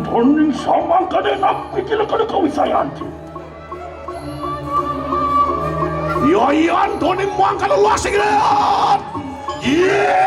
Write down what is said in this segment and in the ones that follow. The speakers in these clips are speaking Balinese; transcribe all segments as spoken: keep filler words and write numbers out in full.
Toning samangkane napi kila kada kawisayan ti. Yayan toning mangkana lasing. Iya.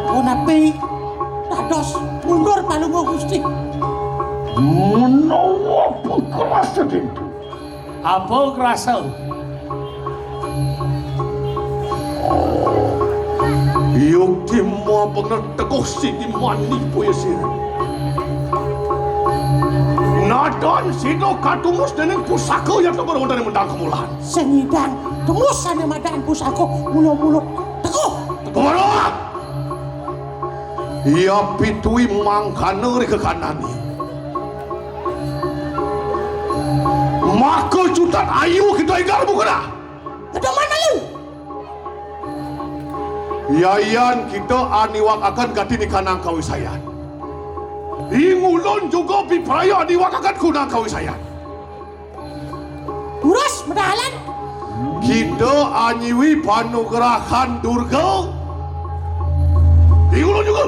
Punapi dados mundur Palungguh Gusti. Menawa pengkerasa dinten. Apa kerasa? Yukti mua bener teguh sidi mani puya sira. Nadan sida katumus dening pusaka yang tebar wonten ing mendang kemulan. Sing nyidang tumus sane madan pusaka mula-mula teguh. Teguh marang. Iya pitui mangkana ri kekanane. Maka cutat ayu kita ingkar mukena. Pedoman ayu. Yayan kita aniwakaken gati nikanang kawisayan. Ing ulun juga bipraya aniwakaken kunang kawisayan. Durus medahalan. Kita anyiwi panugrahan Durga. Ing ulun juga.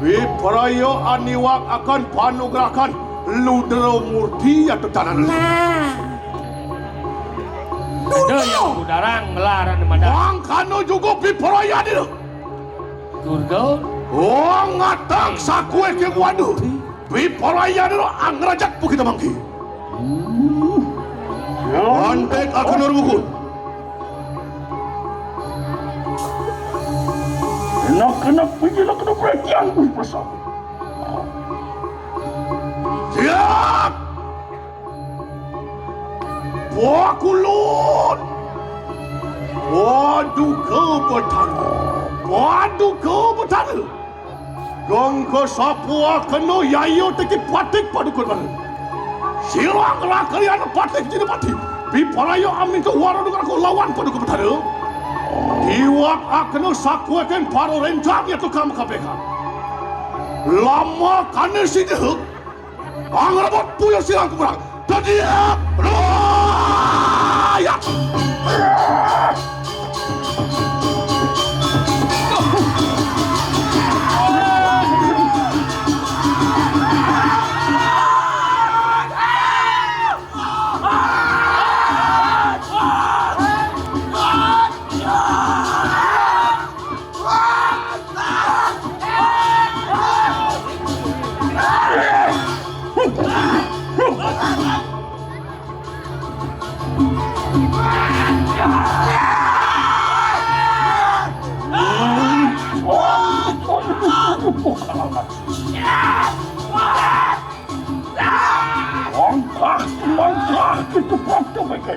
Bipraya aniwakaken panugrahan Ludra Murti ya tetanan. Nah. Ada Durga. Yang budarang ngelaran madan. Mangkana juga bipraya dina. Durga. Oh, ngatang sakue ke wadu. Bipraya dina angrajak bukit mangki. Antek akan rugun. Enak-enak pijil kena perhatian pun pasal. Siap. Pakulun. Paduka Betara. Paduka Betara. Gengka sapa kena yaya teki patik Paduka Betara. Sirang rakayana patik Jinapati. Bipraya aminta wara duka lawan Paduka Betara. Diwak akena sakueken para rencang ya tukang kabehkan. Lama kane sida. Angrebut puya sirang kumerang. Dadi rayat. Langkah, langkah, itu waktu mereka.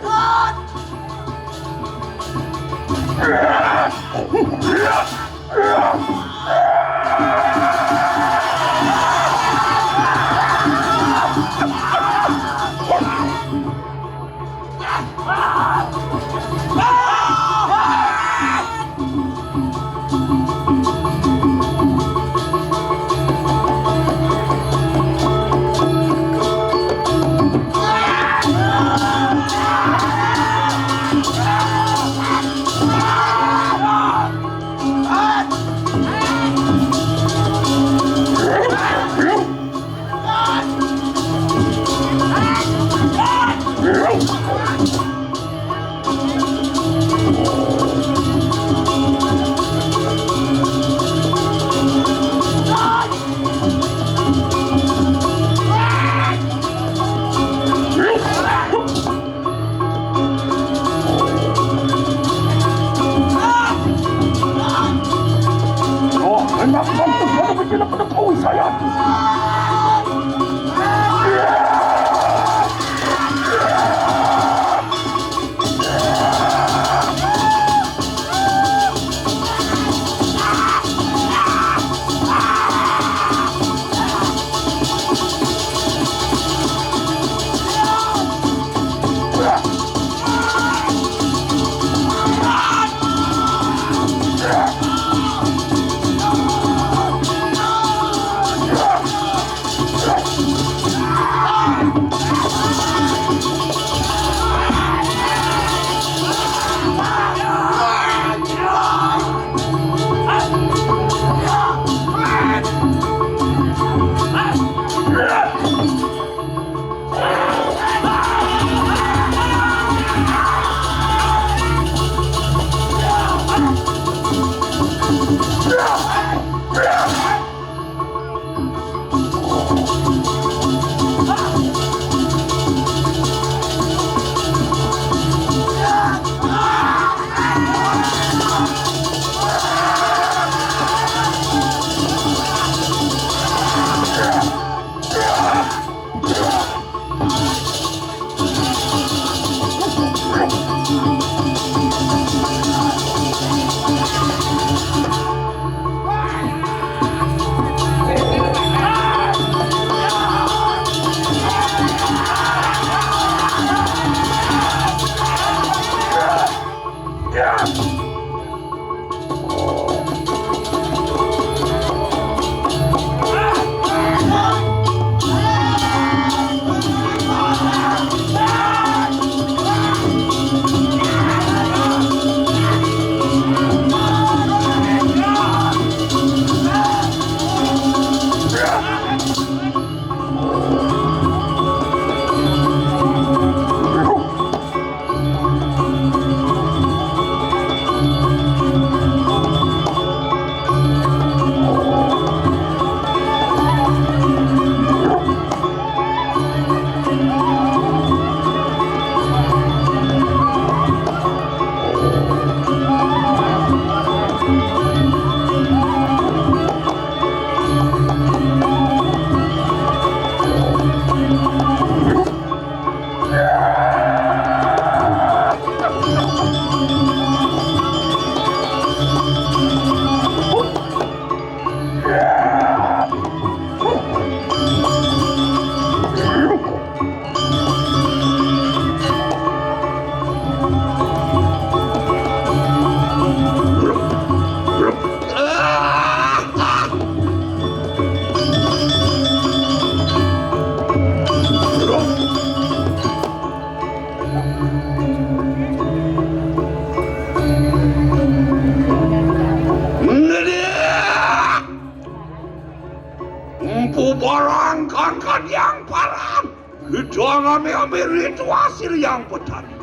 Paran. Gedang ame-ame ritual Sri Hyang Betari.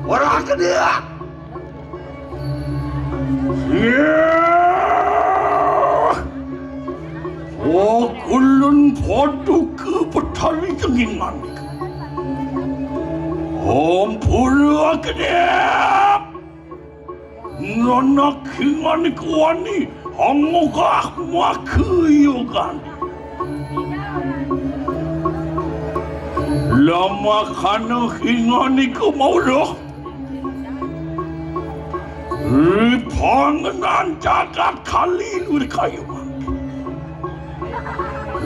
Ora kedek. Ya. Okulun paduka Betari Jengingan. Ampura kedek. Nanak hingan iku wani angogah makayogan. Lamakana hingan iku mauruh. Ripangenan jagat kali luwih kayuman.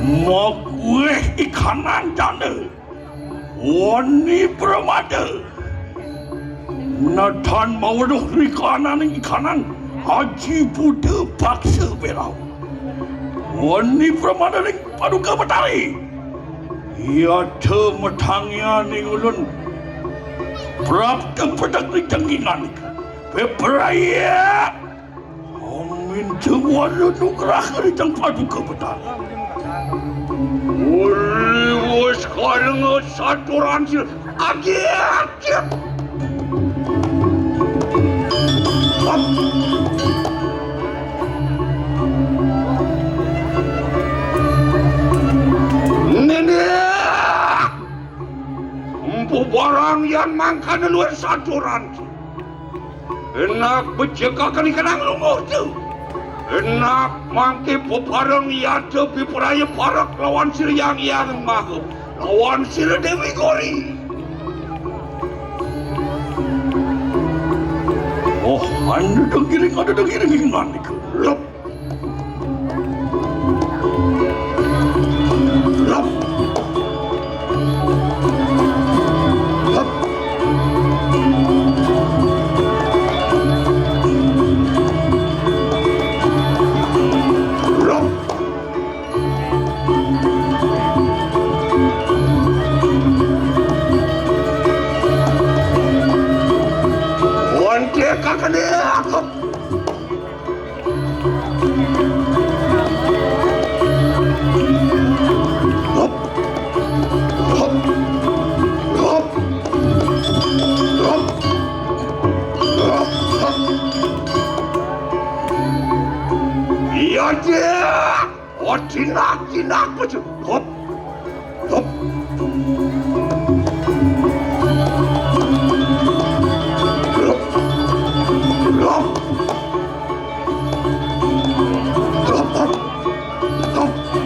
Makuwih ikanan jana. Wani pramada. Natan mauruh rikananing ikanan Aji Buddha Paksa Belawa. Wani pramada ning Paduka Betari. Yata matangianing ulun prapta pedek ring Jengingan. Bebraya. Amin jawara nugraha ring Paduka Betara. Uri wus karenga saturan sira. Agit, agit. Hop. Nini. Empu barang yan mangkana luwih saturan. Enak becikaken ikenang lungguh tu. Enak mangke pepareng yata pipraya parak lawan Sri Hyang Hyang Maha, lawan Sri Dewi Gori. Oh, anu denggiring, anu denggiring, anu denggiring. Lep. Onte kakane aku. Iya, Cik. Oh, jinak, jinak, Cik. Hop. Hop. Hop. Hop. Hop, hop. Hop. Hop.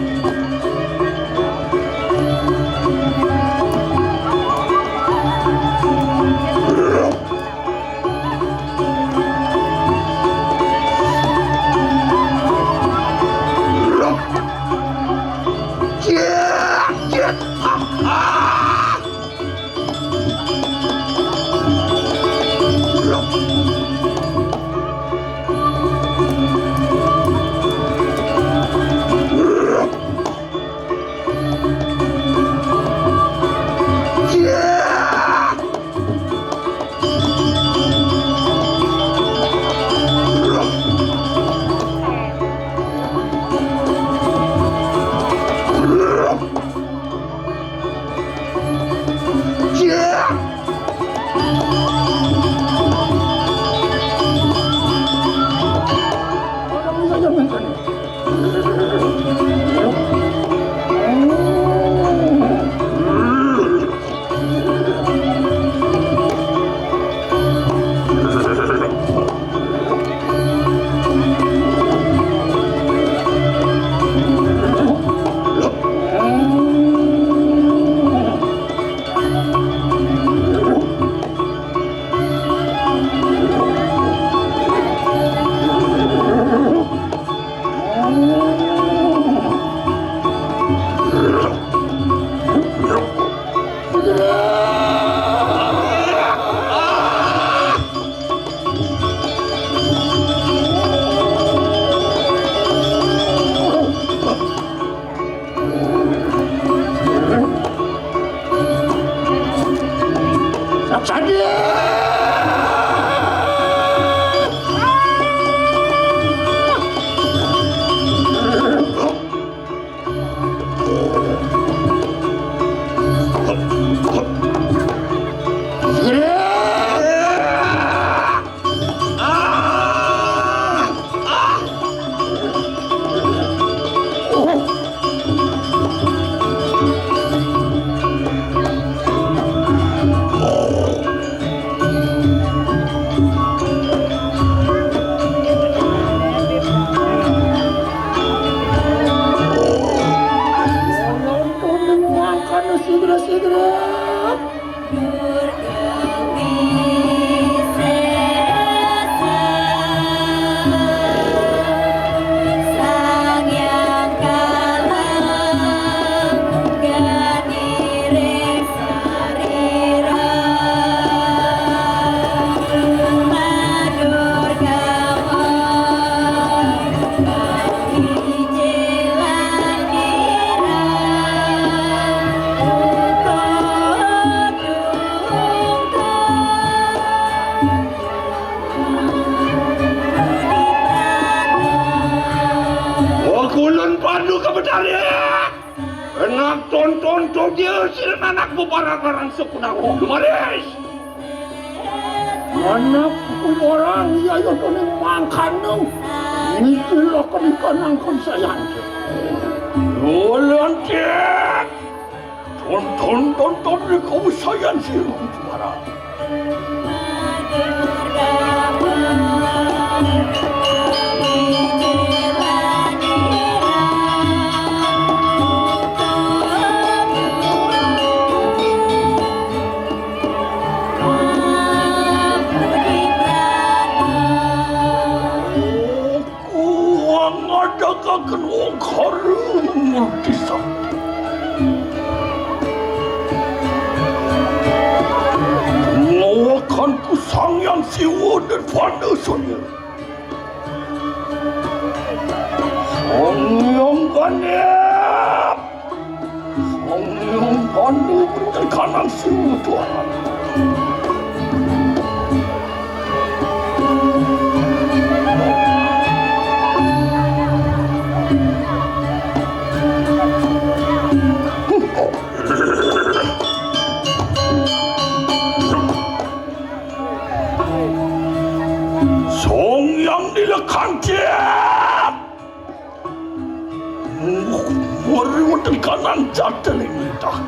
Wakulun padu ka betari. Enak tonton toge sira anak bebarang-barang sekunang. Maris. Anak kumarang iya ya dene mangkanu. Niki lo kenikan nangkon sayan. Dolan cek. Tonton tonton di kau sayan sira kumarang. Kuang adakaken wong karo murti sakti. Ngawakanku Sang Hyang Siwa Nirvana Surya. Sang Hyang Ganeap. Sang Hyang Ganeap, Tekanan Siwa Tuhan. Sang Hyang Nila Kanti. Mari wonten kanan jateng ing nitah.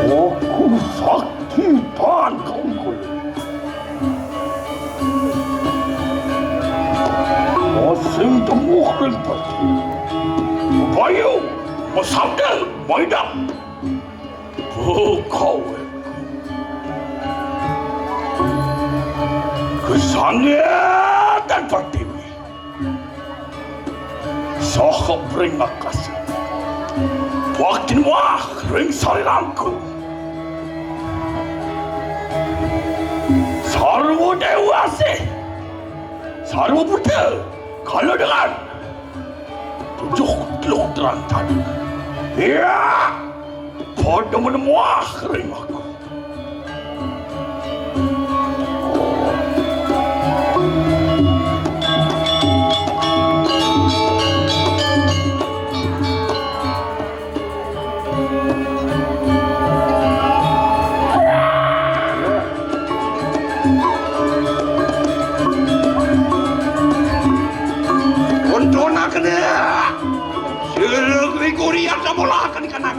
Aku sakti pan kaungkul. Asing temuh ring pati. Bayu, masabda, maidap. Bukawe. Kesangya dan pertiwi. Saha bring akasa. Wakin wah ring saliranku. Sarwa dewa asih. Sarwa buta. Kala dengan. Tujuh teluk terang tadi. Ya. Pada menemuah ring aku. Untunakene. Sira kuwi kurian samolaken kanak.